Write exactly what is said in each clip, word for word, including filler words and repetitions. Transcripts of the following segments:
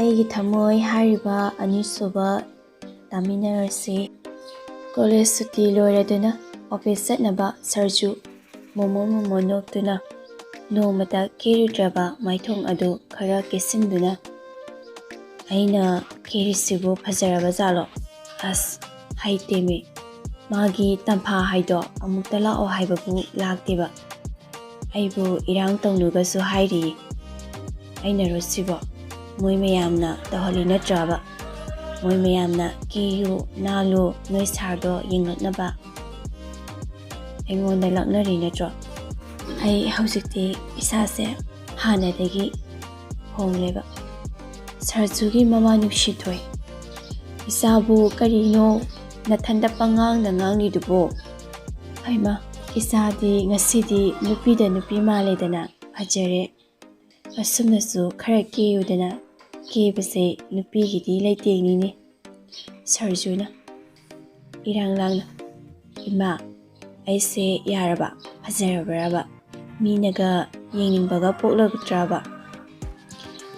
ꯑꯩꯒꯤ ꯊꯃꯣꯏ ꯍꯥꯏꯔꯤꯕ ꯑꯅꯤꯁꯨꯕ ꯇꯥꯃꯤꯟꯅꯔꯁꯤ꯫ ꯀꯣꯂꯦꯖ ꯁꯨꯇꯤ ꯂꯣꯏꯔꯗꯨꯅ ꯑꯣꯐꯤꯁ ꯆꯠꯅꯕ ꯁꯔꯖꯨ ꯃꯣꯃꯣ ꯃꯣꯃꯣ ꯅꯣꯛꯇꯨꯅ ꯅꯣꯡꯃꯇ ꯀꯦꯔꯨꯗ꯭ꯔꯕ ꯃꯥꯏꯊꯣꯡ ꯑꯗꯨ ꯈꯔ ꯀꯦꯁꯤꯟꯗꯨꯅ, "ꯑꯩꯅ ꯀꯦꯔꯤꯁꯤꯕꯨ ꯐꯖꯔꯕ ꯖꯥꯠꯂꯣ? ꯑꯁ, ꯍꯩꯇꯦꯃꯤ꯫ ꯃꯥꯒꯤ ꯇꯝꯐꯥ ꯍꯥꯏꯗꯣ ꯑꯃꯨꯛꯇ ꯂꯥꯛꯑꯣ ꯍꯥꯏꯕꯕꯨ ꯂꯥꯛꯇꯦꯕ꯫ ꯑꯩꯕꯨ ꯏꯔꯥꯡ ꯇꯧꯅꯨꯒꯁꯨ ꯍꯥꯏꯔꯤꯌꯦ꯫ ꯑꯩꯅꯔꯣ ꯁꯤꯕꯣ? ꯃꯣꯏ ꯃꯌꯥꯝꯅ ꯇꯧꯍꯜꯂꯤ ꯅꯠꯇ꯭ꯔꯕ? ꯃꯣꯏ ꯃꯌꯥꯝꯅ ꯀꯦꯌꯨ, ꯅꯥꯜꯂꯨ, ꯅꯣꯏ ꯁꯥꯔꯗꯣ ꯌꯦꯡꯂꯛꯅꯕ ꯑꯩꯉꯣꯟꯗ ꯂꯥꯛꯅꯔꯤ ꯅꯠꯇ꯭ꯔꯣ? ꯑꯩ ꯍꯧꯖꯤꯛꯇꯤ ꯏꯁꯥꯁꯦ ꯍꯥꯟꯅꯗꯒꯤ ꯍꯣꯡꯂꯦꯕ꯫" ꯁꯔꯖꯨꯒꯤ ꯃꯃꯥ ꯅꯨꯡꯁꯤꯊꯣꯏ, "ꯏꯆꯥꯕꯨ ꯀꯔꯤꯅꯣ ꯅꯊꯟꯗ ꯄꯉꯥꯡꯗ ꯉꯥꯡꯂꯤꯗꯨꯕꯣ? ꯍꯩꯃꯥ, ꯏꯆꯥꯗꯤ ꯉꯁꯤꯗꯤ ꯅꯨꯄꯤꯗ ꯅꯨꯄꯤ ꯃꯥꯜꯂꯦꯗꯅ, ꯐꯖꯔꯦ꯫ ꯑꯁꯨꯝꯅꯁꯨ ꯈꯔ ꯀꯦꯌꯨꯗꯅ, ꯀꯦꯕꯁꯦ ꯅꯨꯄꯤꯒꯤꯗꯤ ꯂꯩꯇꯦꯡꯅꯤꯅꯦ꯫" ꯁꯔꯖꯨꯅ ꯏꯔꯥꯡ ꯂꯥꯡꯅ, "ꯏꯃꯥ, ꯑꯩꯁꯦ ꯌꯥꯔꯕ? ꯐꯖꯔꯕ꯭ꯔꯕ? ꯃꯤꯅꯒ ꯌꯦꯡꯅꯤꯡꯕꯒ ꯄꯣꯛꯂꯛꯇ꯭ꯔꯕ?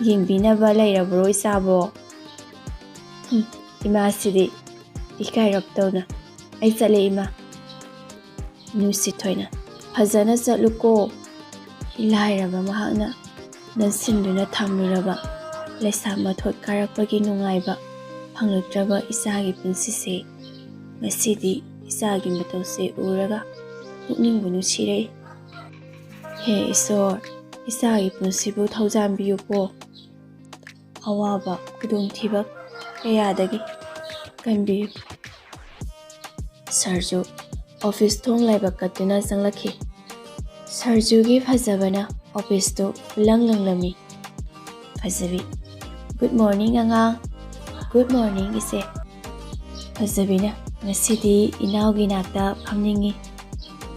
ꯌꯦꯡꯕꯤꯅꯕ ꯂꯩꯔꯕ꯭ꯔꯣ ꯏꯆꯥꯕꯣ?" ꯍꯨꯝ, ꯏꯃꯥꯁꯤꯗꯤ ꯏꯀꯥꯏꯔꯞꯇꯧꯅ, "ꯑꯩ ꯆꯠꯂꯦ ꯏꯃꯥ꯫" ꯅꯨꯡꯁꯤꯊꯣꯏꯅ, "ꯐꯖꯅ ꯆꯠꯂꯨꯀꯣ꯫" ꯂꯥꯏꯔꯕ ꯃꯍꯥꯛꯅ ꯅꯟꯁꯤꯟꯗꯨꯅ ꯊꯝꯂꯨꯔꯕ ꯂꯩꯁꯥ ꯃꯊꯣꯠ ꯀꯥꯔꯛꯄꯒꯤ ꯅꯨꯡꯉꯥꯏꯕ ꯐꯪꯂꯛꯇ꯭ꯔꯕ ꯏꯆꯥꯒꯤ ꯄꯨꯟꯁꯤꯁꯦ, ꯉꯁꯤꯗꯤ ꯏꯆꯥꯒꯤ ꯃꯇꯧꯁꯦ ꯎꯔꯒ ꯄꯨꯛꯅꯤꯡꯕꯨ ꯅꯨꯡꯁꯤꯔꯛꯏ꯫ ꯍꯦ ꯏꯁꯣꯔ, ꯏꯆꯥꯒꯤ ꯄꯨꯟꯁꯤꯕꯨ ꯊꯧꯖꯥꯟꯕꯤꯌꯨꯀꯣ꯫ ꯑꯋꯥꯕ ꯈꯨꯗꯣꯡꯊꯤꯕ ꯀꯌꯥꯗꯒꯤ ꯀꯟꯕꯤꯌꯨ꯫ ꯁꯔꯖꯨ ꯑꯣꯐꯤꯁ ꯊꯣꯡ ꯂꯥꯏꯕꯛ ꯀꯠꯇꯨꯅ ꯆꯪꯂꯛꯈꯤ꯫ ꯁꯔꯖꯨꯒꯤ ꯐꯖꯕꯅ ꯑꯣꯐꯤꯁꯇꯨ ꯄꯨꯂꯪ ꯂꯪꯂꯝꯃꯤ꯫ ꯐꯖꯕꯤ, "Good morning ꯑꯉꯥꯡ꯫" "Good morning ꯏꯆꯦ꯫" ꯐꯖꯕꯤꯅ, "ꯉꯁꯤꯗꯤ ꯏꯅꯥꯎꯒꯤ ꯅꯥꯛꯇ ꯐꯝꯅꯤꯡꯉꯤ꯫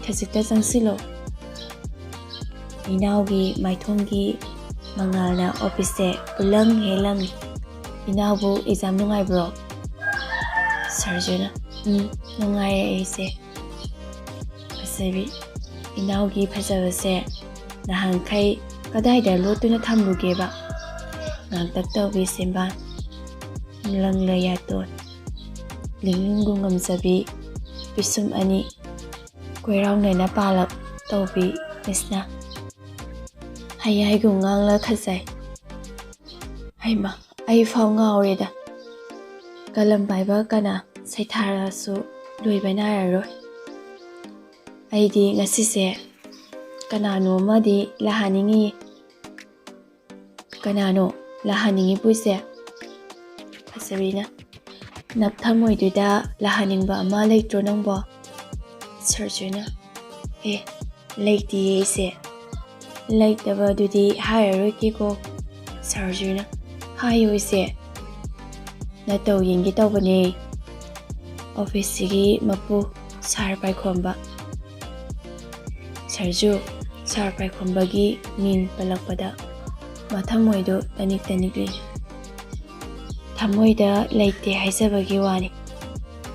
ꯈꯖꯤꯛꯇ ꯆꯪꯁꯤꯜꯂꯣ꯫" ꯏꯅꯥꯎꯒꯤ ꯃꯥꯏꯊꯣꯡꯒꯤ ꯃꯉꯥꯜꯅ ꯑꯣꯐꯤꯁꯁꯦ ꯄꯨꯂꯪ ꯍꯦꯛ ꯂꯪꯉꯤ꯫ "ꯏꯅꯥꯎꯕꯨ ꯑꯦꯛꯖꯥꯝ ꯅꯨꯡꯉꯥꯏꯕ꯭ꯔꯣ?" ꯁꯔꯖꯨꯅ, "ꯎꯝ, ꯅꯨꯡꯉꯥꯏꯔꯦ ꯑꯩꯁꯦ꯫" ꯐꯖꯕꯤ, "ꯏꯅꯥꯎꯒꯤ ꯐꯖꯕꯁꯦ ꯅꯍꯥꯟꯈꯩ ꯀꯗꯥꯏꯗ ꯂꯣꯠꯇꯨꯅ ꯊꯝꯂꯨꯒꯦꯕ?" ꯉꯥꯡꯇꯛ ꯇꯧꯕꯤ ꯆꯤꯝꯕꯥꯟ, ꯂꯪꯂꯩ ꯌꯥꯇꯣꯟ, ꯂꯤꯡꯅꯤꯡꯒꯨ ꯉꯝꯖꯕꯤ ꯄꯤꯁꯨꯝ ꯑꯅꯤ, ꯀꯣꯏꯔꯥꯎꯅꯅ ꯄꯥꯜꯂꯞ ꯇꯧꯕꯤ ꯃꯤꯁꯅ ꯍꯌꯥꯏꯒꯨꯝ ꯉꯥꯡꯂ ꯈꯖꯩ꯫ ꯍꯩꯃ, ꯑꯩ ꯐꯥꯎ ꯉꯥꯎꯔꯦꯗ꯫ ꯀꯂꯝ ꯄꯥꯏꯕ ꯀꯅꯥ ꯁꯩꯊꯥꯔꯛꯑꯁꯨ ꯂꯣꯏꯕ ꯅꯥꯏꯔꯔꯣꯏ꯫ ꯑꯩꯗꯤ ꯉꯁꯤꯁꯦ ꯀꯅꯥꯅꯣ ꯑꯃꯗꯤ ꯂꯥꯛꯍꯟꯅꯤꯡꯉꯤ꯫ ꯀꯅꯥꯅꯣ ꯂꯥꯛꯍꯟꯅꯤꯡꯉꯤꯕꯨ ꯏꯆꯦ? ꯐꯖꯕꯤꯅ, ꯅꯞꯊꯃꯣꯏꯗꯨꯗ ꯂꯥꯛꯍꯟꯅꯤꯡꯕ ꯑꯃ ꯂꯩꯇ꯭ꯔꯣ ꯅꯪꯕꯣ? ꯁꯔꯖꯨꯅ, ꯑꯦ, ꯂꯩꯇꯤꯌꯦ ꯏꯆꯦ꯫ ꯂꯩꯇꯕꯗꯨꯗꯤ ꯍꯥꯏꯔꯔꯣꯏꯒꯦꯀꯣ꯫ ꯁꯔꯖꯨꯅ, ꯍꯥꯏꯌꯨ ꯏꯆꯦ꯫ ꯅꯇꯧ ꯌꯦꯡꯒꯦ ꯇꯧꯕꯅꯦ꯫ ꯑꯣꯐꯤꯁꯁꯤꯒꯤ ꯃꯄꯨ ꯁꯥꯔ ꯄꯥꯏꯈꯣꯝꯕ꯫ ꯁꯔꯖꯨ, ꯁꯥꯔ ꯄꯥꯏꯈꯣꯝꯕꯒꯤ ꯃꯤꯡ ꯄꯜꯂꯛꯄꯗ ꯃꯊꯃꯣꯏꯗꯣ ꯇꯅꯤꯛ ꯇꯅꯤꯛꯂꯤ꯫ ꯊꯃꯣꯏꯗ ꯂꯩꯇꯦ ꯍꯥꯏꯖꯕꯒꯤ ꯋꯥꯅꯤ꯫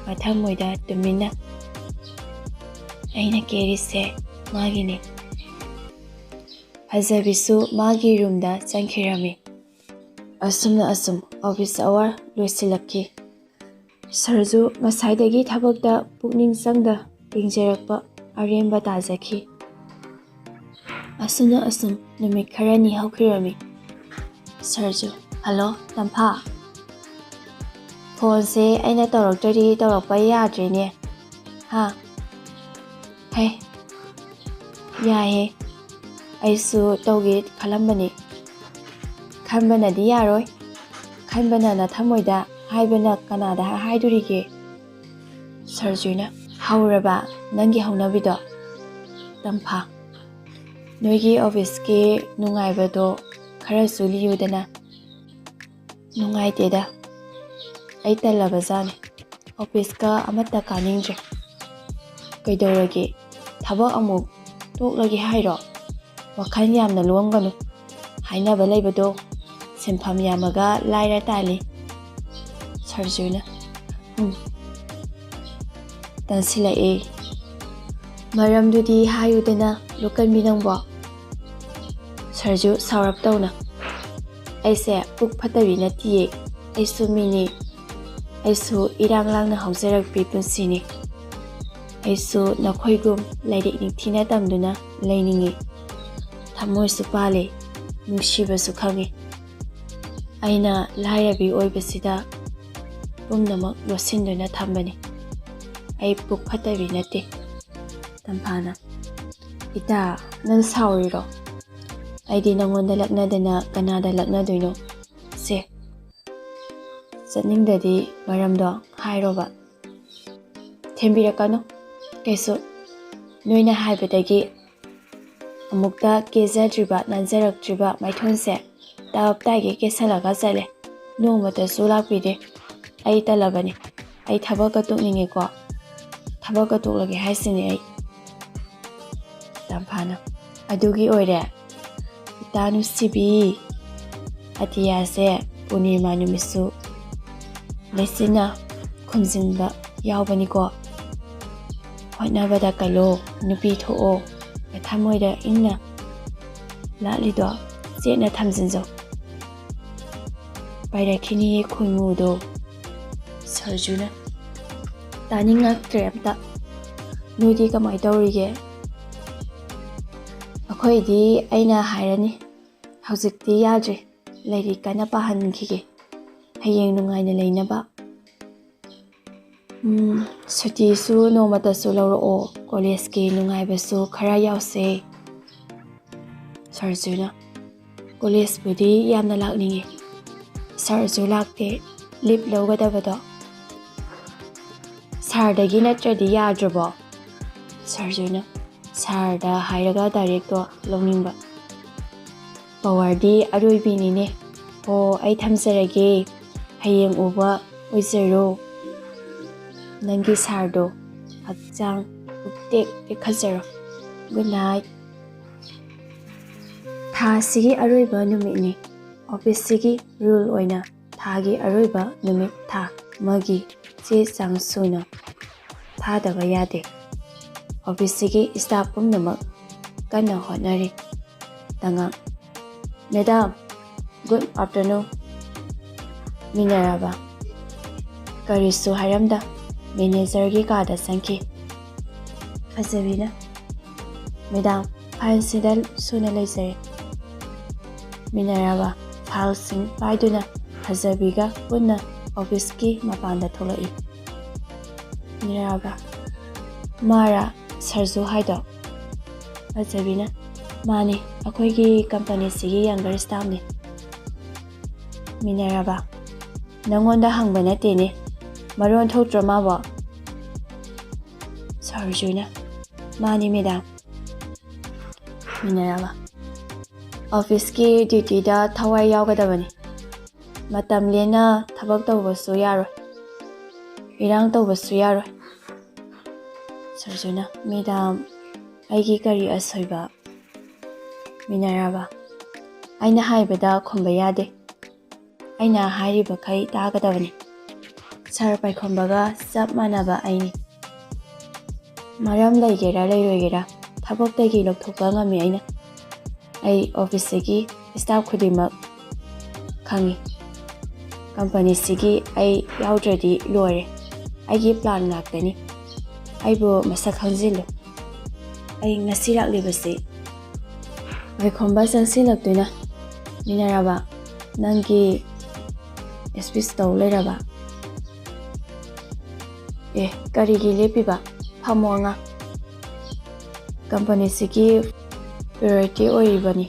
ꯃꯊꯃꯣꯏꯗ ꯇꯨꯃꯤꯟꯅ꯫ ꯑꯩꯅ ꯀꯦꯔꯤꯁꯦ ꯃꯥꯒꯤꯅꯤ꯫ ꯐꯖꯕꯤꯁꯨ ꯃꯥꯒꯤ ꯔꯨꯝꯗ ꯆꯪꯈꯤꯔꯝꯃꯤ꯫ ꯑꯁꯨꯝꯅ ꯑꯁꯨꯝ ꯑꯣꯐꯤꯁ ꯑꯋꯥꯔ ꯂꯣꯏꯁꯤꯜꯂꯛꯈꯤ꯫ ꯁꯔꯖꯨ ꯉꯁꯥꯏꯗꯒꯤ ꯊꯕꯛꯇ ꯄꯨꯛꯅꯤꯡ ꯆꯪꯗ ꯌꯦꯡꯖꯔꯛꯄ ꯑꯔꯦꯝꯕ ꯇꯥꯖꯈꯤ꯫ ꯑꯁꯨꯝꯅ ꯑꯁꯨꯝ ꯅꯨꯃꯤꯠ ꯈꯔꯅꯤ ꯍꯧꯈꯤꯔꯝꯃꯤ꯫ ꯁꯔꯖꯨ, ꯍꯜꯂꯣ, ꯇꯝꯐꯥ꯫ ꯐꯣꯟꯁꯦ ꯑꯩꯅ ꯇꯧꯔꯛꯇ꯭ꯔꯗꯤ ꯇꯧꯔꯛꯄ ꯌꯥꯗ꯭ꯔꯦꯅꯦ꯫ ꯍꯥ? ꯍꯦ, ꯌꯥꯏꯍꯦ꯫ ꯑꯩꯁꯨ ꯇꯧꯒꯦ ꯈꯜꯂꯝꯕꯅꯤ꯫ ꯈꯟꯕꯅꯗꯤ ꯌꯥꯔꯣꯏ꯫ ꯈꯟꯕꯅ ꯅꯊꯃꯣꯏꯗ, ꯍꯥꯏꯕꯅ ꯀꯅꯥꯗ ꯍꯥꯏꯗꯣꯔꯤꯒꯦ? ꯁꯔꯖꯨꯅ, ꯍꯧꯔꯕ ꯅꯪꯒꯤ ꯍꯧꯅꯕꯤꯗꯣ? ꯇꯝꯐꯥ, ꯅꯣꯏꯒꯤ ꯑꯣꯐꯤꯁꯀꯤ ꯅꯨꯡꯉꯥꯏꯕꯗꯣ ꯈꯔꯁꯨ ꯂꯤꯌꯨꯗꯅ꯫ ꯅꯨꯡꯉꯥꯏꯇꯦꯗ, ꯑꯩ ꯇꯜꯂꯕꯖꯥꯠꯅꯤ꯫ ꯑꯣꯐꯤꯁꯀ ꯑꯃꯠꯇ ꯀꯥꯅꯤꯡꯗ꯭ꯔꯦ꯫ ꯀꯩꯗꯧꯔꯒꯦ? ꯊꯕꯛ ꯑꯃꯨꯛ ꯇꯣꯛꯂꯒꯦ ꯍꯥꯏꯔꯣ? ꯋꯥꯈꯜ ꯌꯥꯝꯅ ꯂꯣꯝꯒꯅꯨ꯫ ꯍꯥꯏꯅꯕ ꯂꯩꯕꯗꯣ, ꯁꯤꯟꯐꯝ ꯌꯥꯝꯃꯒ ꯂꯥꯏꯔ ꯇꯥꯜꯂꯤ꯫ ꯁꯔꯖꯨꯅ, ꯎꯝ, ꯇꯟꯁꯤꯜꯂꯛꯑꯦ꯫ ꯃꯔꯝꯗꯨꯗꯤ ꯍꯥꯏꯌꯨꯗꯅ, ꯂꯨꯀꯟꯕꯤ ꯅꯪꯕꯣ꯫ ꯁꯔꯖꯨ ꯁꯥꯎꯔꯞ ꯇꯧꯅ, ꯑꯩꯁꯦ ꯄꯨꯛ ꯐꯠꯇꯕꯤ ꯅꯠꯇꯤꯌꯦ꯫ ꯑꯩꯁꯨ ꯃꯤꯅꯤ꯫ ꯑꯩꯁꯨ ꯏꯔꯥꯡ ꯂꯥꯡꯅ ꯍꯧꯖꯔꯛꯄꯤ ꯄꯨꯟꯁꯤꯅꯤ꯫ ꯑꯩꯁꯨ ꯅꯈꯣꯏꯒꯨꯝ ꯂꯥꯏꯔꯤꯛ ꯅꯤꯡꯊꯤꯅ ꯇꯝꯗꯨꯅ ꯂꯩꯅꯤꯡꯏ꯫ ꯊꯃꯣꯏꯁꯨ ꯄꯥꯜꯂꯤ, ꯅꯨꯡꯁꯤꯕꯁꯨ ꯈꯪꯏ꯫ ꯑꯩꯅ ꯂꯥꯏꯔꯕꯤ ꯑꯣꯏꯕꯁꯤꯗ ꯄꯨꯝꯅꯃꯛ ꯂꯣꯠꯁꯤꯟꯗꯨꯅ ꯊꯝꯕꯅꯤ꯫ ꯑꯩ ꯄꯨꯛ ꯐꯠꯇꯕꯤ ꯅꯠꯇꯦ꯫ ꯇꯝꯐꯥꯅ, "ꯏꯇꯥ, ꯅꯪ ꯁꯥꯎꯔꯤꯔꯣ? ꯑꯩꯗꯤ ꯅꯪꯉꯣꯟꯗ ꯂꯛꯅꯗꯅ ꯀꯅꯥꯗ ꯂꯛꯅꯗꯣꯏꯅꯣ? ꯁꯦ, ꯆꯠꯅꯤꯡꯗꯗꯤ ꯃꯔꯝꯗꯣ ꯍꯥꯏꯔꯣꯕ꯫" "ꯊꯦꯝꯕꯤꯔꯛꯀꯅꯨ ꯀꯩꯁꯨ꯫ ꯅꯣꯏꯅ ꯍꯥꯏꯕꯗꯒꯤ ꯑꯃꯨꯛꯇ ꯀꯦꯖꯗ꯭ꯔꯤꯕ, ꯅꯥꯟꯖꯔꯛꯇ꯭ꯔꯤꯕ ꯃꯥꯏꯊꯣꯡꯁꯦ ꯇꯞ ꯇꯥꯏꯒꯩ ꯀꯦꯁꯜꯂꯒ ꯆꯠꯂꯦ꯫ ꯅꯣꯡꯃꯇꯁꯨ ꯂꯥꯛꯄꯤꯗꯦ꯫ ꯑꯩ ꯇꯜꯂꯕꯅꯤ꯫ ꯑꯩ ꯊꯕꯛꯀ ꯇꯣꯛꯅꯤꯡꯉꯦꯀꯣ꯫ ꯊꯕꯛꯀ ꯇꯣꯛꯂꯒꯦ ꯍꯥꯏꯁꯤꯅꯦ ꯑꯩ꯫" ꯇꯝꯐꯥꯅ, "ꯑꯗꯨꯒꯤ ꯑꯣꯏꯔꯦ? ꯏꯇꯥ ꯅꯨꯡꯁꯤꯕꯤ, ꯑꯇꯤꯌꯥꯁꯦ ꯄꯨꯔꯅꯤꯃꯥ ꯅꯨꯃꯤꯠꯁꯨ ꯂꯩꯆꯤꯟꯅ ꯈꯨꯝꯖꯤꯟꯕ ꯌꯥꯎꯕꯅꯤꯀꯣ꯫ ꯍꯣꯠꯅꯕꯗ ꯀꯜꯂꯣ, ꯅꯨꯄꯤ ꯊꯣꯛꯑꯣ꯫ ꯅꯊꯃꯣꯏꯗ ꯏꯪꯅ ꯂꯥꯠꯂꯤꯗꯣ ꯆꯦꯠꯅ ꯊꯝꯖꯤꯟꯖꯧ꯫ ꯄꯥꯏꯔꯛꯈꯤꯅꯤꯌꯦ ꯈꯣꯏꯃꯨꯗꯣ꯫" ꯁꯔꯖꯨꯅ, "ꯇꯥꯅꯤꯡꯉꯛꯇ꯭ꯔꯦ ꯑꯝꯇ꯫ ꯅꯣꯏꯗꯤ ꯀꯃꯥꯏ ꯇꯧꯔꯤꯒꯦ?" "ꯑꯩꯈꯣꯏꯗꯤ ꯑꯩꯅ ꯍꯥꯏꯔꯅꯤ꯫ ꯍꯧꯖꯤꯛꯇꯤ ꯌꯥꯗ꯭ꯔꯤ꯫ ꯂꯥꯏꯔꯤꯛ ꯀꯟꯅ ꯄꯥꯍꯟꯈꯤꯒꯦ꯫ ꯍꯌꯦꯡ ꯅꯨꯡꯉꯥꯏꯅ ꯂꯩꯅꯕ꯫ ꯎꯝ, ꯁꯨꯇꯤꯁꯨ ꯅꯣꯡꯃꯇꯁꯨ ꯂꯧꯔꯛꯑꯣ꯫ ꯀꯣꯂꯦꯖꯀꯤ ꯅꯨꯡꯉꯥꯏꯕꯁꯨ ꯈꯔ ꯌꯥꯎꯁꯦ꯫" ꯁꯔꯖꯨꯅ, "ꯀꯣꯂꯦꯖꯄꯨꯗꯤ ꯌꯥꯝꯅ ꯂꯥꯛꯅꯤꯡꯉꯤ꯫ ꯁꯔꯖꯨ ꯂꯥꯛꯇꯦ꯫ ꯂꯤꯞ ꯂꯧꯒꯗꯕꯗꯣ ꯁꯥꯔꯗꯒꯤ ꯅꯠꯇ꯭ꯔꯗꯤ ꯌꯥꯗ꯭ꯔꯕꯣ?" ꯁꯔꯖꯨꯅ, "ꯁꯥꯔꯗ ꯍꯥꯏꯔꯒ ꯗꯥꯏꯔꯦꯛꯇꯣ ꯂꯧꯅꯤꯡꯕ꯫" "ꯄꯋꯥꯔꯗꯤ ꯑꯔꯣꯏꯕꯤꯅꯤꯅꯦ꯫ ꯍꯣ, ꯑꯩ ꯊꯝꯖꯔꯒꯦ꯫ ꯍꯌꯦꯡ ꯎꯕ ꯑꯣꯏꯖꯔꯣ ꯅꯪꯒꯤ ꯁꯥꯔꯗꯣ꯫ ꯍꯛꯆꯥꯡ ꯄꯨꯛꯇꯦꯛ ꯇꯦꯛꯈꯠꯆꯔꯣ꯫ Good night꯫" ꯊꯥ ꯑꯁꯤꯒꯤ ꯑꯔꯣꯏꯕ ꯅꯨꯃꯤꯠꯅꯤ꯫ ꯑꯣꯐꯤꯁꯁꯤꯒꯤ ꯔꯨꯜ ꯑꯣꯏꯅ ꯊꯥꯒꯤ ꯑꯔꯣꯏꯕ ꯅꯨꯃꯤꯠ ꯊꯥ ꯑꯃꯒꯤ ꯆꯦ ꯆꯥꯡ ꯁꯨꯅ ꯊꯥꯗꯕ ꯌꯥꯗꯦ꯫ ꯑꯣꯐꯤꯁꯁꯤꯒꯤ ꯁ꯭ꯇꯥꯐ ꯄꯨꯝꯅꯃꯛ ꯀꯟꯅ ꯍꯣꯠꯅꯔꯤ꯫ ꯇꯉꯥꯡ, "ꯃꯦꯗꯥꯝ, "Good afternoon, ꯃꯤꯅꯔꯕ?" ꯀꯔꯤꯁꯨ ꯍꯥꯏꯔꯝꯗ ꯃꯦꯅꯦꯖꯔꯒꯤ ꯀꯥꯗ ꯆꯪꯈꯤ꯫ ꯐꯖꯕꯤꯅ, "ꯃꯦꯗꯥꯝ, ꯐꯥꯏꯜꯁꯤꯗ ꯁꯨꯅ ꯂꯩꯖꯔꯦ꯫" ꯃꯤꯅꯔꯕ ꯐꯥꯏꯜꯁꯤꯡ ꯄꯥꯏꯗꯨꯅ ꯐꯖꯕꯤꯒ ꯄꯨꯟꯅ ꯑꯣꯐꯤꯁꯀꯤ ꯃꯄꯥꯟꯗ ꯊꯣꯛꯂꯛꯏ꯫ ꯃꯤꯅꯔꯕ, "ꯃꯥꯔꯥ ꯁꯔꯖꯨ ꯍꯥꯏꯗꯣ?" ꯐꯖꯕꯤꯅ, "ꯃꯥꯅꯤ, ꯑꯩꯈꯣꯏꯒꯤ ꯀꯝꯄꯅꯤꯁꯤꯒꯤ ꯌꯪꯒꯔ ꯁ꯭ꯇꯥꯐꯅꯤ꯫" ꯃꯤꯅꯔꯕ, "ꯅꯪꯉꯣꯟꯗ ꯍꯪꯕ ꯅꯠꯇꯦꯅꯦ, ꯃꯔꯣꯟ ꯊꯣꯛꯇ꯭ꯔꯣ ꯃꯥꯕꯣ?" ꯁꯔꯖꯨꯅ, "ꯃꯥꯅꯤ ꯃꯦꯗꯥꯝ꯫" ꯃꯤꯅꯔꯕ, "ꯑꯣꯐꯤꯁꯀꯤ ꯗ꯭ꯌꯨꯇꯤꯗ ꯊꯋꯥꯏ ꯌꯥꯎꯒꯗꯕꯅꯤ꯫ ꯃꯇꯝ ꯂꯦꯟꯅ ꯊꯕꯛ ꯇꯧꯕꯁꯨ ꯌꯥꯔꯣꯏ, ꯏꯔꯥꯡ ꯇꯧꯕꯁꯨ ꯌꯥꯔꯣꯏ꯫" ꯁꯔꯖꯨꯅ, "ꯃꯦꯗꯥꯝ, ꯑꯩꯒꯤ ꯀꯔꯤ ꯑꯁꯣꯏꯕ?" ꯃꯤꯅꯔꯕ, "ꯑꯩꯅ ꯍꯥꯏꯕꯗ ꯈꯨꯝꯕ ꯌꯥꯗꯦ꯫ ꯑꯩꯅ ꯍꯥꯏꯔꯤꯕꯈꯩ ꯇꯥꯒꯗꯕꯅꯤ꯫ ꯁꯥꯔ ꯄꯥꯏꯈꯣꯝꯕꯒ ꯆꯞ ꯃꯥꯟꯅꯕ ꯑꯩꯅꯤ꯫ ꯃꯔꯝ ꯂꯩꯒꯦꯔꯥ ꯂꯩꯔꯣꯏꯒꯦꯔꯥ, ꯊꯕꯛꯇꯒꯤ ꯂꯧꯊꯣꯛꯄ ꯉꯝꯃꯤ ꯑꯩꯅ꯫ ꯑꯩ ꯑꯣꯐꯤꯁꯁꯤꯒꯤ ꯁ꯭ꯇꯥꯐ ꯈꯨꯗꯤꯡꯃꯛ ꯈꯪꯉꯤ꯫ ꯀꯝꯄꯅꯤꯁꯤꯒꯤ ꯑꯩ ꯌꯥꯎꯗ꯭ꯔꯗꯤ ꯂꯣꯏꯔꯦ꯫ ꯑꯩꯒꯤ ꯄ꯭ꯂꯥꯟ ꯉꯥꯛꯇꯅꯤ꯫ ꯑꯩꯕꯨ ꯃꯁꯛ ꯈꯪꯖꯤꯜꯂꯨ꯫ ꯑꯩ ꯉꯁꯤ ꯂꯥꯛꯂꯤꯕꯁꯤ꯫" ꯄꯥꯏꯈꯣꯝꯕ ꯆꯪꯁꯤꯜꯂꯛꯇꯨꯅ, "ꯃꯤꯅꯔꯕ, ꯅꯪꯒꯤ ꯁ꯭ꯄꯤꯆ ꯇꯧ ꯂꯩꯔꯕ? ꯑꯦ, ꯀꯔꯤꯒꯤ ꯂꯦꯞꯄꯤꯕ? ꯐꯝꯃꯣ ꯑꯉꯥꯡ꯫ ꯀꯝꯄꯅꯤꯁꯤꯒꯤ ꯄ꯭ꯔꯥꯏꯌꯣꯔꯤꯇꯤ ꯑꯣꯏꯔꯤꯕꯅꯤ,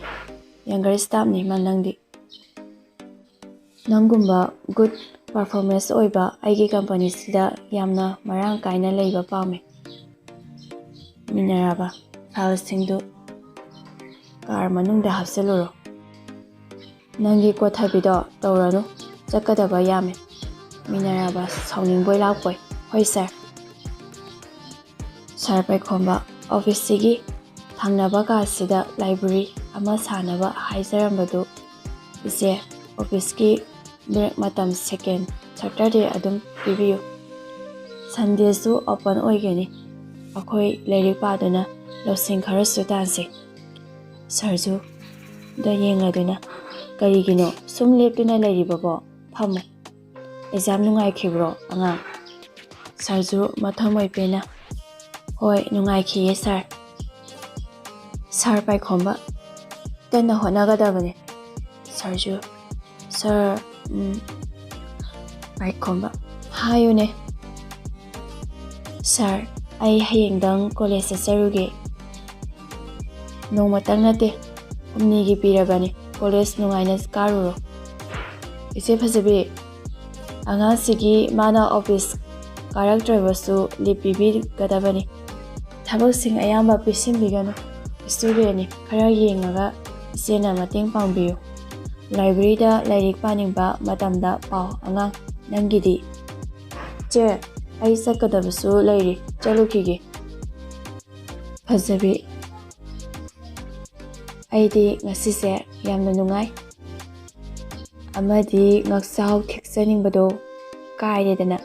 ꯌꯪꯒꯔ ꯁ꯭ꯇꯥꯐꯅꯤ ꯃꯥ ꯅꯪꯗꯤ꯫ ꯅꯪꯒꯨꯝꯕ ꯒꯨꯗ ꯄꯔꯐꯣꯔꯃꯦꯟꯁ ꯑꯣꯏꯕ ꯑꯩꯒꯤ ꯀꯝꯄꯅꯤꯁꯤꯗ ꯌꯥꯝꯅ ꯃꯔꯥꯡ ꯀꯥꯏꯅ ꯂꯩꯕ ꯄꯥꯝꯃꯤ꯫" ꯃꯤꯅꯔꯕ, "ꯐꯥꯏꯜꯁꯤꯡꯗꯨ ꯀꯥꯔ ꯃꯅꯨꯡꯗ ꯍꯥꯞꯆꯤꯜꯂꯨꯔꯣ꯫ ꯅꯪꯒꯤ ꯀꯣꯊꯕꯤꯗꯣ ꯇꯧꯔꯅꯨ, ꯆꯠꯀꯗꯕ ꯌꯥꯝꯃꯤ꯫" ꯃꯤꯅꯔꯕ ꯁꯥꯎꯅꯤꯡꯕꯣꯏ ꯂꯥꯛꯄꯣꯏ, "ꯍꯣꯏ ꯁꯥꯔ꯫" ꯁꯥꯔ ꯄꯥꯏꯈꯣꯝꯕ ꯑꯣꯐꯤꯁꯁꯤꯒꯤ ꯊꯪꯅꯕ ꯀꯥꯁꯤꯗ ꯂꯥꯏꯕ꯭ꯔꯦꯔꯤ ꯑꯃ ꯁꯥꯅꯕ ꯍꯥꯏꯖꯔꯝꯕꯗꯨ, ꯏꯆꯦ, ꯑꯣꯐꯤꯁꯀꯤ ꯕ꯭ꯔꯦꯛ ꯃꯇꯝ ꯁꯦꯀꯦꯟ ꯊꯥꯔꯇꯤ ꯑꯗꯨꯝ ꯄꯤꯕꯤꯌꯨ꯫ ꯁꯟꯗꯦꯁꯨ ꯑꯣꯄꯟ ꯑꯣꯏꯒꯅꯤ꯫ ꯑꯩꯈꯣꯏ ꯂꯥꯏꯔꯤꯛ ꯄꯥꯗꯨꯅ ꯂꯧꯁꯤꯡ ꯈꯔꯁꯨ ꯇꯥꯟꯁꯤ꯫ ꯁꯔꯖꯨꯗ ꯌꯦꯡꯂꯗꯨꯅ, ꯀꯔꯤꯒꯤꯅꯣ ꯁꯨꯝ ꯂꯦꯞꯇꯨꯅ ꯂꯩꯔꯤꯕꯕꯣ? ꯐꯝꯃꯨ꯫ ꯑꯦꯛꯖꯥꯝ ꯅꯨꯡꯉꯥꯏꯈꯤꯕ꯭ꯔꯣ ꯑꯉꯥꯡ? ꯁꯥꯔꯁꯨ ꯃꯊꯃꯣꯏ ꯄꯦꯟꯅ, "ꯍꯣꯏ, ꯅꯨꯡꯉꯥꯏꯈꯤꯌꯦ ꯁꯥꯔ꯫" ꯁꯥꯔ ꯄꯥꯏꯈꯣꯝꯕ, "ꯀꯟꯅ ꯍꯣꯠꯅꯒꯗꯕꯅꯦ꯫" ꯁꯥꯔꯁꯨ, "ꯁꯥꯔ, ꯎꯝ, ꯄꯥꯏꯈꯣꯝꯕ, ꯍꯥꯏꯌꯨꯅꯦ꯫" "ꯁꯥꯔ, ꯑꯩ ꯍꯌꯦꯡꯗꯪ ꯀꯣꯂꯦꯖ ꯆꯠꯆꯔꯨꯒꯦ꯫" "ꯅꯣꯡꯃꯇꯪ ꯅꯠꯇꯦ, ꯍꯨꯝꯅꯤꯒꯤ ꯄꯤꯔꯕꯅꯤ꯫ ꯀꯣꯂꯦꯖ ꯅꯨꯡꯉꯥꯏꯅ ꯀꯥꯔꯨꯔꯣ꯫" "ꯏꯆꯦ ꯐꯖꯕꯤ, ꯑꯉꯥꯡꯁꯤꯒꯤ ꯃꯥꯅ ꯑꯣꯐꯤꯁ ꯀꯥꯔꯛꯇ꯭ꯔꯕꯁꯨ ꯂꯤꯞ ꯄꯤꯕꯤꯒꯗꯕꯅꯤ꯫ ꯊꯕꯛꯁꯤꯡ ꯑꯌꯥꯝꯕ ꯄꯤꯁꯤꯟꯕꯤꯒꯅꯨ꯫ ꯏꯁꯇꯨꯗꯦꯟꯅꯤ, ꯈꯔ ꯌꯦꯡꯉꯒ ꯏꯆꯦꯅ ꯃꯇꯦꯡ ꯄꯥꯡꯕꯤꯌꯨ꯫ ꯂꯥꯏꯕ꯭ꯔꯦꯔꯤꯗ ꯂꯥꯏꯔꯤꯛ ꯄꯥꯅꯤꯡꯕ ꯃꯇꯝꯗ ꯄꯥꯎ ꯑꯉꯥꯡ꯫ ꯅꯪꯒꯤꯗꯤ?" "ꯆꯦ, ꯑꯩ ꯆꯠꯀꯗꯕꯁꯨ ꯂꯩꯔꯤ, ꯆꯠꯂꯨꯈꯤꯒꯦ꯫" ꯐꯖꯕꯤ, "ꯑꯩꯗꯤ ꯉꯁꯤꯁꯦ ꯌꯥꯝꯅ ꯅꯨꯡꯉꯥꯏ, ꯑꯃꯗꯤ ꯉꯛꯆꯥꯎ ꯊꯦꯛꯆꯅꯤꯡꯕꯗꯣ ꯀꯥꯏꯔꯦꯗꯅ꯫"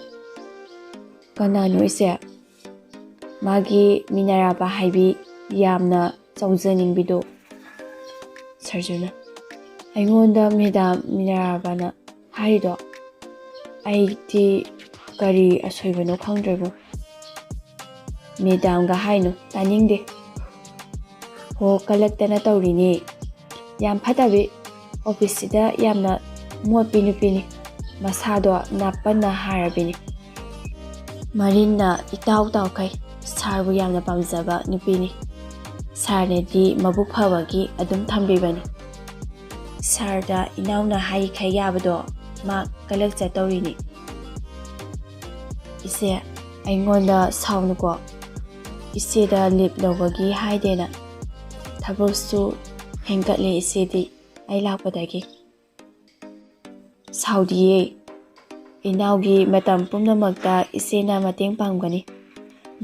"ꯀꯅꯥꯅꯣ ꯏꯆꯦ?" "ꯃꯥꯒꯤ ꯃꯤꯅꯔꯥꯕ ꯍꯥꯏꯕꯤ, ꯌꯥꯝꯅ ꯆꯥꯎꯖꯅꯤꯡꯕꯤꯗꯣ꯫" ꯁꯔꯖꯨꯅ, "ꯑꯩꯉꯣꯟꯗ ꯃꯦꯗꯥꯝ ꯃꯤꯅꯔꯥꯕꯅ ꯍꯥꯏꯔꯤꯗꯣ? ꯑꯩꯗꯤ ꯀꯔꯤ ꯑꯁꯣꯏꯕꯅꯣ ꯈꯪꯗ꯭ꯔꯦꯕꯨ꯫" "ꯃꯦꯗꯥꯝꯒ ꯍꯥꯏꯅꯨ, ꯇꯥꯅꯤꯡꯗꯦ꯫" "ꯍꯣ, ꯀꯂꯛꯇꯅ ꯇꯧꯔꯤꯅꯤ꯫ ꯌꯥꯝ ꯐꯠꯇꯕꯤ, ꯑꯣꯐꯤꯁꯁꯤꯗ ꯌꯥꯝꯅ ꯃꯣꯠꯄꯤ ꯅꯨꯄꯤꯅꯤ꯫ ꯃꯁꯥꯗꯣ ꯅꯥꯄꯟꯅ ꯍꯥꯔꯕꯤꯅꯤ꯫ ꯃꯔꯤꯟꯅ ꯏꯇꯥꯎ ꯇꯥꯎꯈꯩ꯫ ꯁꯥꯔꯕꯨ ꯌꯥꯝꯅ ꯄꯥꯝꯖꯕ ꯅꯨꯄꯤꯅꯤ꯫ ꯁꯥꯔꯅꯗꯤ ꯃꯕꯨꯛ ꯐꯕꯒꯤ ꯑꯗꯨꯝ ꯊꯝꯕꯤꯕꯅꯤ꯫ ꯁꯥꯔꯗ ꯏꯅꯥꯎꯅ ꯍꯥꯏꯔꯤꯈꯩ ꯌꯥꯕꯗꯣ ꯃꯥ ꯀꯂꯛꯆ ꯇꯧꯔꯤꯅꯤ꯫" "ꯏꯆꯦ, ꯑꯩꯉꯣꯟꯗ ꯁꯥꯎꯅꯨꯀꯣ꯫ ꯏꯆꯦꯗ ꯂꯤꯞ ꯂꯧꯕꯒꯤ ꯍꯥꯏꯗꯦꯅ꯫ ꯊꯕꯛꯁꯨ ꯍꯦꯟꯒꯠꯂꯦ ꯏꯆꯦꯗꯤ ꯑꯩ ꯂꯥꯛꯄꯗꯒꯤ꯫" "ꯁꯥꯎꯗꯤꯌꯦ꯫ ꯏꯅꯥꯎꯒꯤ ꯃꯇꯝ ꯄꯨꯝꯅꯃꯛꯇ ꯏꯆꯦꯅ ꯃꯇꯦꯡ ꯄꯥꯡꯒꯅꯤ꯫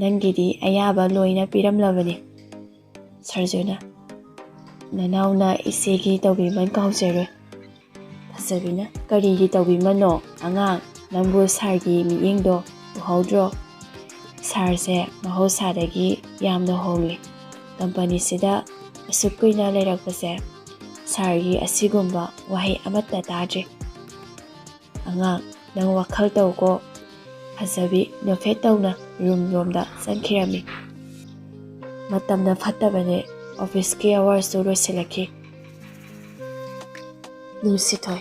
ꯅꯪꯒꯤꯗꯤ ꯑꯌꯥꯕ ꯂꯣꯏꯅ ꯄꯤꯔꯝꯂꯕꯅꯤ꯫" ꯁꯔꯖꯨꯅ, "ꯅꯅꯥꯎꯅ ꯏꯆꯦꯒꯤ ꯇꯧꯕꯤꯃꯜ ꯀꯥꯎꯖꯔꯣꯏ꯫" ꯐꯖꯕꯤꯅ, "ꯀꯔꯤꯒꯤ ꯇꯧꯕꯤꯃꯜꯅꯣ ꯑꯉꯥꯡ? ꯅꯪꯕꯨ ꯁꯥꯔꯒꯤ ꯃꯤꯠꯌꯦꯡꯗꯣ ꯎꯍꯧꯗ꯭ꯔꯣ? ꯁꯥꯔꯁꯦ ꯃꯍꯧꯁꯥꯗꯒꯤ ꯌꯥꯝꯅ ꯍꯣꯡꯂꯦ꯫ ꯀꯝꯄꯅꯤꯁꯤꯗ ꯑꯁꯨꯛ ꯀꯨꯏꯅ ꯂꯩꯔꯛꯄꯁꯦ ꯁꯥꯔꯒꯤ ꯑꯁꯤꯒꯨꯝꯕ ꯋꯥꯍꯩ ꯑꯃꯠꯇ ꯇꯥꯗ꯭ꯔꯤ꯫ "ꯑꯉꯥꯡ, ꯅꯪ ꯋꯥꯈꯜ ꯇꯧꯀꯣ"꯫ ꯐꯖꯕꯤ ꯅꯣꯛꯐꯦꯠ ꯇꯧꯅ ꯔꯨꯝ ꯔꯣꯝꯗ ꯆꯪꯈꯤꯔꯝꯃꯤ꯫ ꯃꯇꯝꯅ ꯐꯠꯇꯕꯅꯦ, ꯑꯣꯐꯤꯁꯀꯤ ꯑꯋꯥꯔꯁꯨ ꯂꯣꯏꯁꯤꯜꯂꯛꯈꯤ꯫ ꯅꯨꯡꯁꯤꯊꯣꯏ,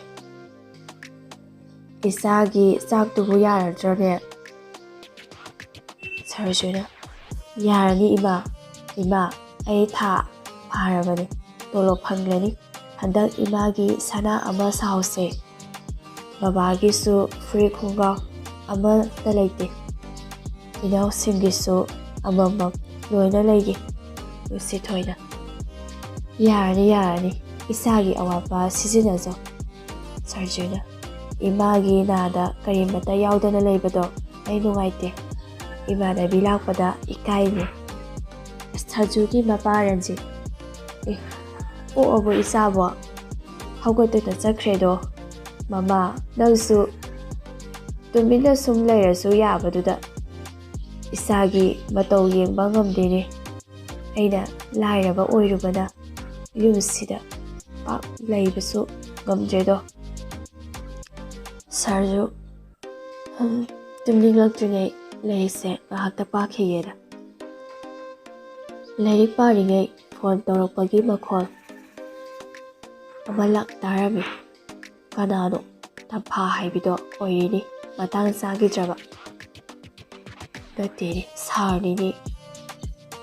"ꯏꯆꯥꯒꯤ ꯆꯥꯛꯇꯨꯕꯨ ꯌꯥꯔꯗ꯭ꯔꯅꯦ?" ꯁꯔꯖꯨꯅ, "ꯌꯥꯔꯅꯤ ꯏꯃꯥ꯫ ꯏꯃꯥ, ꯑꯩ ꯊꯥ ꯐꯥꯔꯕꯅꯤ, ꯇꯣꯂꯣꯞ ꯐꯪꯂꯅꯤ꯫ ꯍꯟꯗꯛ ꯏꯃꯥꯒꯤ ꯁꯅꯥ ꯑꯃ ꯁꯥꯍꯧꯁꯦ꯫ ꯕꯕꯥꯒꯤꯁꯨ ꯐꯨꯔꯤꯠ ꯈꯣꯡꯒ꯭ꯔꯥꯎ ꯑꯃꯠꯇ ꯂꯩꯇꯦ꯫ ꯏꯅꯥꯎꯁꯤꯡꯒꯤꯁꯨ ꯑꯃꯃꯝ ꯂꯣꯏꯅ ꯂꯩꯒꯦ"꯫ ꯅꯨꯡꯁꯤꯊꯣꯏꯅ, "ꯌꯥꯔꯅꯤ, ꯌꯥꯔꯅꯤ, ꯏꯆꯥꯒꯤ ꯑꯋꯥꯠꯄ ꯁꯤꯖꯤꯟꯅꯖꯧ"꯫ ꯁꯔꯖꯨꯅ, "ꯏꯃꯥꯒꯤ ꯅꯥꯗ ꯀꯔꯤꯃꯠꯇ ꯌꯥꯎꯗꯅ ꯂꯩꯕꯗꯣ ꯑꯩ ꯅꯨꯡꯉꯥꯏꯇꯦ꯫ ꯏꯃꯥꯟꯅꯕꯤ ꯂꯥꯛꯄꯗ ꯏꯀꯥꯏꯅꯦ"꯫ ꯁꯔꯖꯨꯒꯤ ꯃꯄꯥ ꯔꯟꯖꯤꯠ, "ꯑꯦ, ꯄꯣꯛꯑꯕꯣ ꯏꯆꯥꯕꯣ? ꯍꯧꯒꯠꯇꯨꯅ ꯆꯠꯈ꯭ꯔꯦꯗꯣ꯫ ꯃꯃꯥ, ꯅꯪꯁꯨ ꯇꯨꯃꯤꯟꯅ ꯁꯨꯝ ꯂꯩꯔꯁꯨ ꯌꯥꯕꯗꯨꯗ ꯏꯆꯥꯒꯤ ꯃꯇꯧ ꯌꯦꯡꯕ ꯉꯝꯗꯦꯅꯦ꯫ ꯑꯩꯅ ꯂꯥꯏꯔꯕ ꯑꯣꯏꯔꯨꯕꯅ ꯌꯨꯝꯁꯤꯗ ꯄꯥꯛ ꯂꯩꯕꯁꯨ ꯉꯝꯗ꯭ꯔꯦꯗꯣ"꯫ ꯁꯔꯖꯨ, "ꯍꯝ, ꯇꯨꯝꯅꯤꯡꯂꯛꯇ꯭ꯔꯤꯉꯩ ꯂꯥꯏꯔꯤꯛꯁꯦ ꯉꯥꯏꯍꯥꯛꯇ ꯄꯥꯈꯤꯒꯦꯗ"꯫ ꯂꯥꯏꯔꯤꯛ ꯄꯥꯔꯤꯉꯩ ꯐꯣꯟ ꯇꯧꯔꯛꯄꯒꯤ ꯃꯈꯣꯜ ꯑꯃꯂꯛ ꯇꯥꯔꯝꯃꯤ꯫ ꯀꯅꯥꯅꯣ? ꯇꯝꯐꯥ ꯍꯥꯏꯕꯤꯗꯣ ꯑꯣꯏꯔꯤꯅꯤ, ꯃꯇꯥꯡ ꯆꯥꯈꯤꯗ꯭ꯔꯕ꯫ ꯅꯠꯇꯦꯅꯦ, ꯁꯥꯔꯅꯤꯅꯦ꯫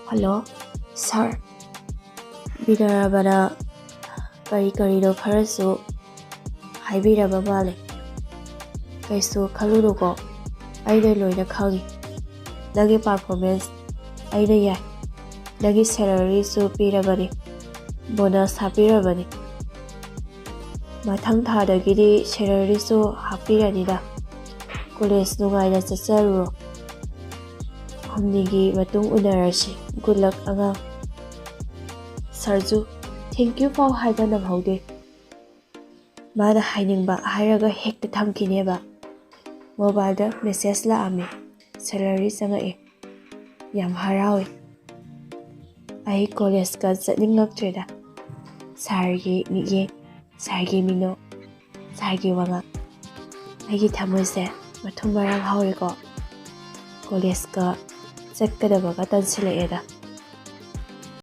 "ꯍꯜꯂꯣ, ꯁꯥꯔ꯫" ꯕꯤꯅꯔꯕꯅ ꯀꯔꯤ ꯀꯔꯤꯅꯣ ꯈꯔꯁꯨ ꯍꯥꯏꯕꯤꯔꯕ ꯃꯥꯜꯂꯦ꯫ "ꯀꯩꯁꯨ ꯈꯜꯂꯨꯅꯨꯀꯣ, ꯑꯩꯅ ꯂꯣꯏꯅ ꯈꯪꯉꯤ꯫ ꯅꯪꯒꯤ ꯄꯔꯐꯣꯔꯃꯦꯟꯁ ꯑꯩꯅ ꯌꯥꯏ꯫ ꯅꯪꯒꯤ ꯁꯦꯂꯔꯤꯁꯨ ꯄꯤꯔꯕꯅꯤ, ꯕꯣꯅꯁ ꯍꯥꯞꯄꯤꯔꯕꯅꯤ꯫ ꯃꯊꯪ ꯊꯥꯗꯒꯤꯗꯤ ꯁꯦꯂꯔꯤꯁꯨ ꯍꯥꯞꯄꯤꯔꯅꯤꯗ꯫ ꯀꯣꯂꯦꯖ ꯅꯨꯡꯉꯥꯏꯅ ꯆꯠꯆꯔꯨꯔꯣ꯫ ꯍꯨꯝꯅꯤꯒꯤ ꯃꯇꯨꯡ ꯎꯅꯔꯁꯤ꯫ ꯒꯨꯗ ꯂꯛ ꯑꯉꯥꯡ"꯫ ꯁꯔꯖꯨ, "ꯊꯦꯡꯀ꯭ꯌꯨ" ꯐꯥꯎ ꯍꯥꯏꯕ ꯅꯪꯍꯧꯗꯦ꯫ ꯃꯥꯅ ꯍꯥꯏꯅꯤꯡꯕ ꯍꯥꯏꯔꯒ ꯍꯦꯛꯇ ꯊꯝꯈꯤꯅꯦꯕ꯫ ꯃꯣꯕꯥꯏꯜꯗ ꯃꯦꯁꯦꯖ ꯂꯥꯛꯑꯝꯃꯤ꯫ ꯁꯦꯂꯔꯤ ꯆꯪꯉꯛꯑꯦ꯫ ꯌꯥꯝ ꯍꯔꯥꯎꯏ꯫ ꯑꯩ ꯀꯣꯂꯦꯖꯀ ꯆꯠꯅꯤꯡꯉꯛꯇ꯭ꯔꯦꯗ꯫ ꯁꯥꯔꯒꯤ ꯃꯤꯠꯌꯦꯡ, ꯁꯥꯔꯒꯤ ꯃꯤꯅꯣꯛ, ꯁꯥꯔꯒꯤ ꯋꯥꯉꯥꯡ꯫ ꯑꯩꯒꯤ ꯊꯃꯣꯏꯁꯦ ꯃꯊꯨꯝ ꯃꯔꯥꯡ ꯍꯧꯔꯦꯀꯣ꯫ ꯀꯣꯂꯦꯖꯀ ꯆꯠꯀꯗꯕꯒ ꯇꯟꯁꯤꯜꯂꯛꯑꯦꯗ꯫